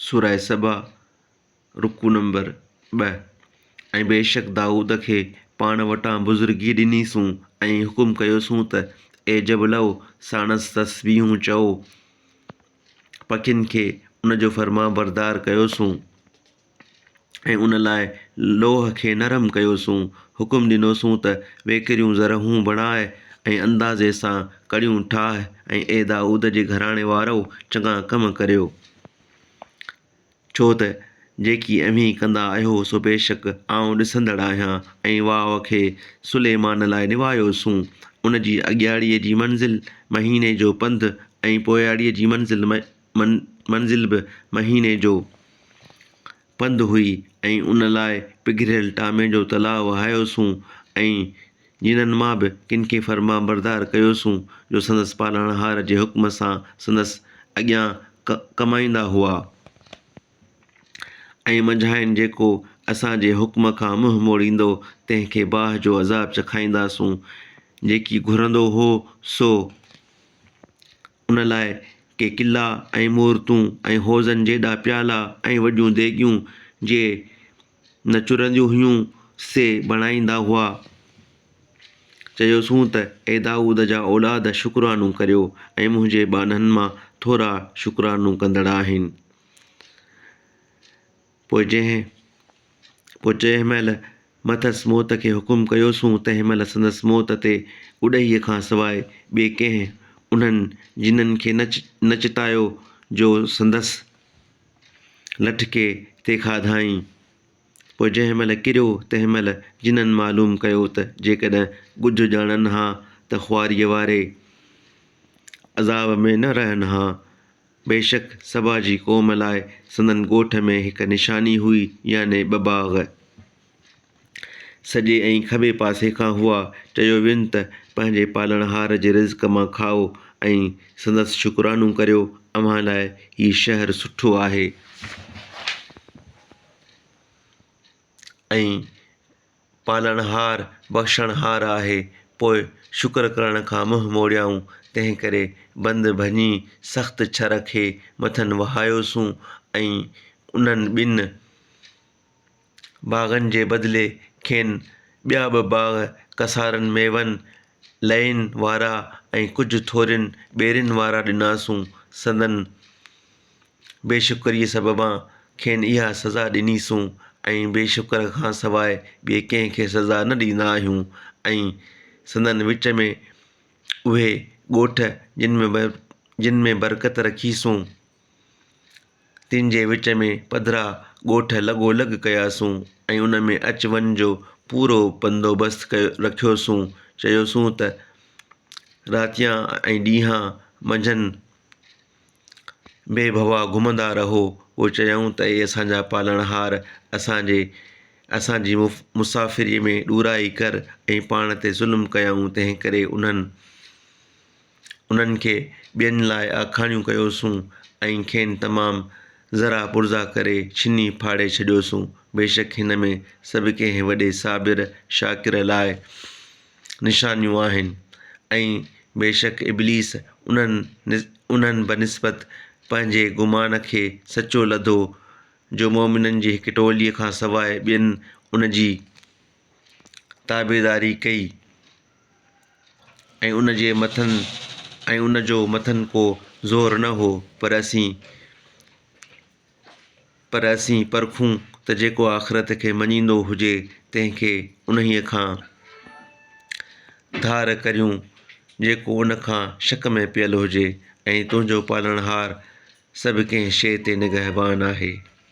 سوره سبا، رڪوع نمبر ٻه، ۽ بيشڪ دائود کي پاڻ وٽان بزرگي ڏنيسون ۽ حڪم ڪيوسون ته اي جبلؤ! ساڻس تسبيحون چئو. پکين کي ان جو فرمانبردار ڪيوسون ۽ ان لاء لوهه کي نرم ڪيوسون. حڪم ڏنوسون ته ويڪريون زرهون بڻاء ۽ اندازي سان ڪڙيون ٺاهه ۽ اي دائود جي گهراڻي وارؤ! چڱا ڪم ڪريو. ڇو ته جيڪي اوهين ڪندا آهيو سو بيشڪ آئون ڏسندڙ آهيان. ۽ واء کي سليمان لاء نوايوسون، ان جي اڳياڙيء جي منزل مهيني جو پنڌ ۽ پوياڙيء جي منزل به مهيني جو پنڌ هئي ۽ ان لاء پگهريل ٽامي جو تلاء وهايوسون ۽ جنن مان به ڪن کي فرمانبردار ڪيوسون جو سندس پالڻهار جي حڪم سان سندس اڳيان ڪمائيندا هئا ۽ منجهائن جيڪو اسان جي حڪم کان منهن موڙيندو تنهن کي باهه جو عذاب چکائينداسون. جيڪي گهرندو هو سو ان لاء ڪي قلعا ۽ مورتون ۽ حوضن جيڏا پيالا ۽ وڏيون ديڳيون جي نه چرنديون هيون سي بڻائيندا هئا. چيوسون ته اي دائود جا اولاد شڪرانو ڪريو ۽ منهنجي ٻانهن مان ٿورا شڪرانو ڪندڙ آهن. پوء جنهن پوء جنهن مهل مٿس موت کي حڪم ڪيوسون تنهن مهل سندس موت تي اڏهيء کان سواء ٻئي ڪنهن انهن جنن کي نه چتايو جو سندس لٺڪي تي کاڌائين. پوء جنهن مهل ڪريو، تنهن مهل جنن معلوم ڪيو ته جيڪڏهن ڳجهه ڄاڻن ها ته خواريء واري عذاب ۾ نه رهن ها. بيشڪ سبا جي قوم لاء سندن ڳوٺ ۾ هڪ نشاني هئي يعني ٻه باغ. سڄي ۽ کٻي پاسي کان هئا. چيو وين ته پنهنجي پالڻهار جي رزق مان کائو ۽ سندس شڪرانو ڪريو، اوهان لاء هي شهر سٺو آهي ۽ پالڻهار بخشڻهار آهي. پوء شڪر ڪرڻ کان منهن موڙيائون، تنهنڪري بند ڀڃي سخت ڇر کي مٿن وهايوسون ۽ انهن ٻن باغن جي بدلي کين ٻيا به باغ ڪسارن ميون، لئين وارا ۽ ڪجهه ٿورين ٻيرين وارا ڏناسون. سندن بي شڪريء سببان کين اها سزا ڏنيسون ۽ بي شڪر کان سواء ٻئي ڪنهن کي سزا نه ڏيندا آهيون ۽ سندن وچ ۾ اهي ڳوٺ جن ۾ برڪت رکيسون. تن جي وچ ۾ پڌرا ڳوٺ لڳو لڳ ڪياسون ۽ ان ۾ اچ وڃ جو پورو بندوبست رکيوسون. چيوسون ته راتيان ۽ ڏينهان منجهن بي ڀوا گهمندا رهو. پوء چيائون ته اي اسان جا پالڻهار! اسان جي اسان جي مسافريء ۾ ڏورائي ڪر ۽ پاڻ تي ظلم ڪيائون تنهنڪري انهن انهن کي ٻين لاء آکاڻيون ڪيوسون ۽ کين تمام ذرا پرزا ڪري ڇني ڦاڙي ڇڏيوسون. بيشڪ هن ۾ سڀ ڪنهن وڏي صابر شاڪر لاء نشانيون آهن ۽ بيشڪ ابليس انهن انهن بنسبت پنهنجي گمان کي سچو لڌو جو مؤمنن جي هڪ ٽولي کان سواء ٻين ان جي تابعداري ڪئي. ۽ ان جي مٿن ۽ ان جو مٿن ڪو زور نه هو پر اسين پر اسين پرکون ته جيڪو آخرت کي مڃيندو هجي تنهن کي انهيء کان ڌار ڪريون جيڪو ان کان شڪ ۾ پيل هجي ۽ تنهنجو پالڻهار سڀ ڪنهن شيء تي نگهبان آهي.